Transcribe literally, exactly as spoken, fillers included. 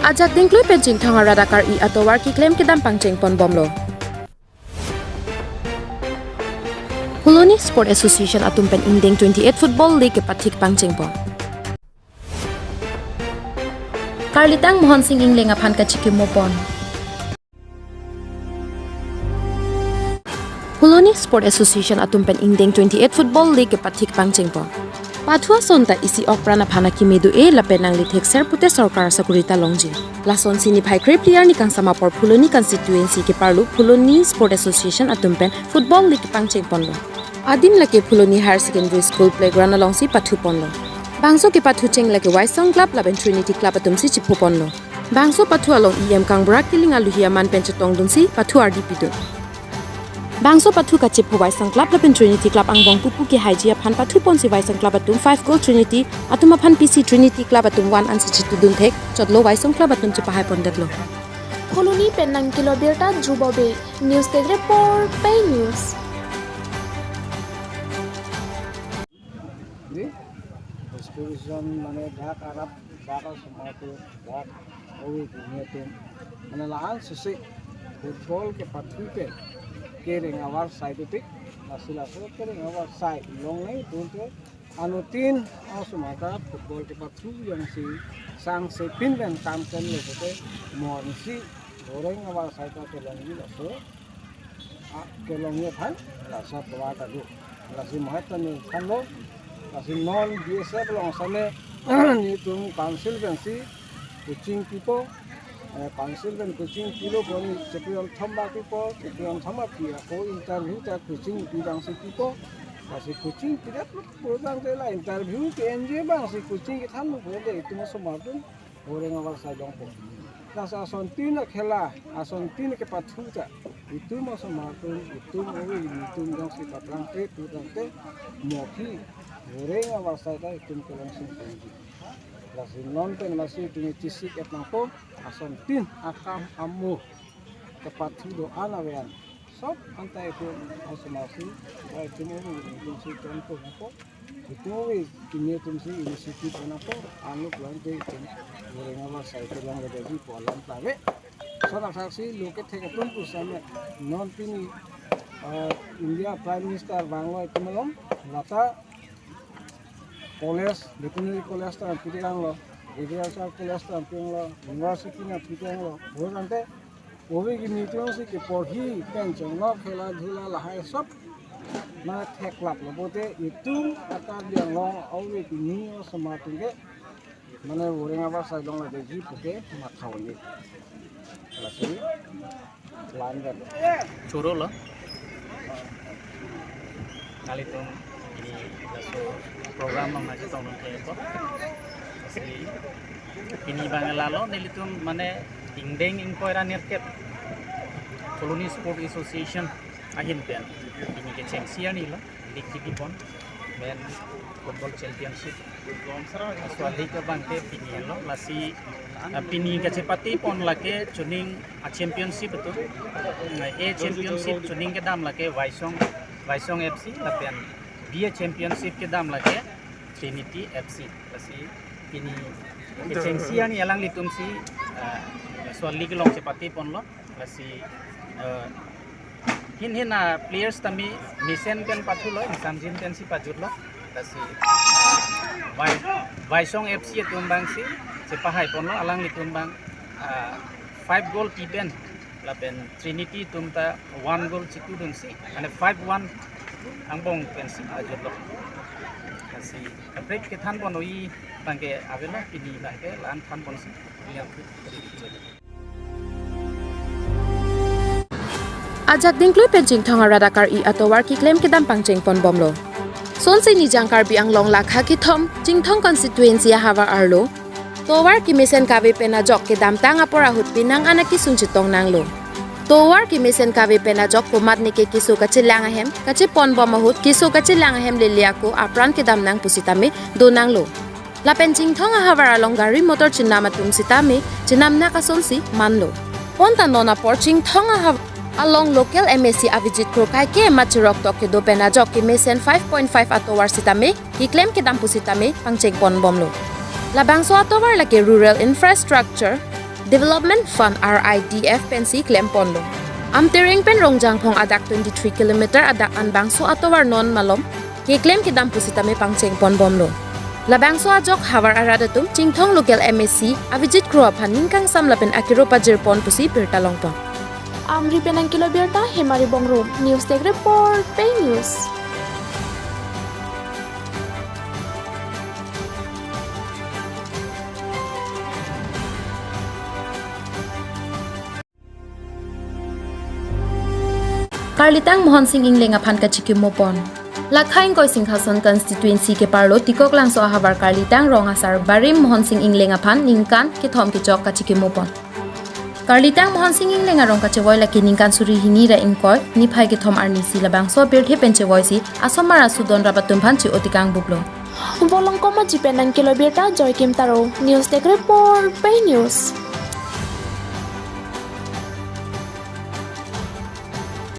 Ajak dingklui pen Chinthong arat akar-i atovar keklem kedam pangcheng pon bomlo. Phuloni Sport Association atum pen ingdeng twenty-eight Football League kepathik pangcheng pon. Karlitang Mohon Sing Ingleng aphan kachikimo pon. Phuloni Sport Association atum pen ingdeng twenty-eight Football League kepathik pangcheng pon. Pathu ason ta isi okpran aphan akeme do-e lapen nangli thekser pute sorkar sakuri ta longji. Lasonsi niphai kre-phli arni kangsam apor Phuloni constituency keparlo Phuloni Sport Association atum pen Football League kepangcheng ponlo. Adim lake Phuloni Higher Secondary School playground alongsi pathu ponlo. Bangso kepathu cheng lake Waisong Club lapen Trinity Club atumsi chiphu ponlo. Bangso pathu along E M Kangbura Killing aluhi aman pen chetongdunsi pathu ardi pidun. Bangso pathu kachiphu Waisong Club lapen Trinity Club angbong pupu kehaiji aphan pathu ponsi Waisong Club atum five goal, Trinity atum aphan pisi Trinity Club atum one ansi chitudun thek chotlo Waisong Club atum chepahai pondetlo. Phuloni pen nangkelo birta Jubobe, News Desk Report, Pei News. Di, disposition mane dak arap, dak asomar atum, dak oi dunia atum, mane la-an sisi football kepathu pen kereng avarsai dopik, lasi laso kereng avarsai longle atum ke anuttin asomar ta football kepathu jongsi sangse pin pen kam kenlo pute monsi kereng avarsai ta kelongji laso, a, kelongji aphan laso atovar ta do. Lasi mahat ta neli thanlo. Lasi non B S F along same netum council pensi coaching pipo, eh, council pen coaching pilo pon chepi on thom ba pipo, chepi on thom ba pi ako interview ta coaching pi abangsi pipo. Lasi coaching pidet lo program te la interview ke N G O abangsi coaching kethanlo pute itum asomar atum kereng avarsai longpo. Lasi asontin akhela, asontin kepathu ta itum asomar atum, itum oi, itum jongsi paprang te, putang te, mokhi kereng avarsai ta itum kelong sing singji. Lasi non pen lasi itum chisik et nangpo, asontin akam amo kepathu do-an ave an. Sop anta itum asomar si, ba itum oi, itum si tonpo nangpo. Itum oi, pini atumsi initiative nangpo, anlo pulang te itum kereng avarsai kelong kedai ji pu alam ta ave. Lason asaksi lo kethek atum pu same non pini, eh, India Prime Minister vanglo itum along, lata college, veterinary college ta pidetanglo, agriculture college ta pidetanglo, university ta pidetanglo, bonta ante ove kimi atumsi keporhi pen chenglo khela dhula lahai sop mane theklaplo pute itum aKarbi Anglong ove kimi asomar atum ke mane kereng avarsai longledeji puke matha un-e. Lasi plan pen choro lo. Nanglitum pini laso program along nangchetongdun klempo. Lasi pini abang lalo nelitum mane ingdeng ingkoi ra nerkep Phuloni Sport Association ahin pen pini kechengsi arni lo, league kipi pon, men football championship. Laso league abang ke pini lo, lasi, ah, pini kachepate pon lake chuning a championship atum. A championship chuning kedam lake Waisong, Waisong F C, lapen B a championship kedam lake Trinity F C. Lasi pini kechengsi arni alanglitumsi, ah, laso league along chepate ponlo. Lasi, eh, hin hin a players tame mesen pen pathulo, ingsamjin pensi pajutlo. Lasi, eh, Wai-, Waisong F C atum abangsi chepahai ponlo, alanglitum abang, eh, five goal pi pen, lapen Trinity atum ta one goal chitudunsi, mane five one angbong pensi pajutlo. Lasi kaprek kethan pon oi abang ke avelo, pini abang ke la-an than ponsi. Ajak dingklui pen Chinthong arat akar-i atovar keklem kedam pangcheng pon bomlo. Sonsi Nijang Karbi Anglong lakha kethom Chinthong constituency ahavar arlo tovar kemesen kave pen ajok kedamtang apor ahut penang an akesung chetong nanglo. Tovar kemesen kave pen ajok komatne ke keso kachelang ahem kachepon bom ahut keso kachelang ahem lele ako apran kedam nang pusitame do nanglo. Lapen Chinthong ahavar along gari motor chenam atum sitame chenam nak asonsi manlo. Bonta non apor Chinthong ahavar along local M A C Avijit Kro Kaike ma cherok tok kedo pen ajok kemesen five point five atovar sitame keklem kedam pusitame pangcheng pon bomlo. Labangso atovar lake rural infrastructure, Development Fund R I D F pensi klem ponlo. Amtereng pen Rongjangphong adak twenty three kilometer adak an bangso atovar non malom keklem kedam pusitame pangcheng pon bomlo. Labangso ajok havar arat atum Chinthong local M A C Avijit Kro aphan ning kangsam lapen akiro pajir pon pusi birta long pon. Amri pen nangkelo birta Hemari Bongrung, News Desk Report, Pei News. Karlitang Mohon Sing Ingleng aphan kachikimo pon. Lakha ingkoi Singhason constituency keparlo Tikoklangso ahavar Karlitang rong asar barim Mohon Sing Ingleng aphan ningkan kethom kechok kachikimo pon. Karlitang Mohon Sing Ingleng arong kachevoi lake ningkan suri hini ra ingkoi niphai kethom arnisi labangso apirthe pen chevoisi asomar asudon rap atum aphan chi-o tekang buklo. Volongkom Aji pen nangkelo birta Joykim Taro, News Desk Report, Pei News.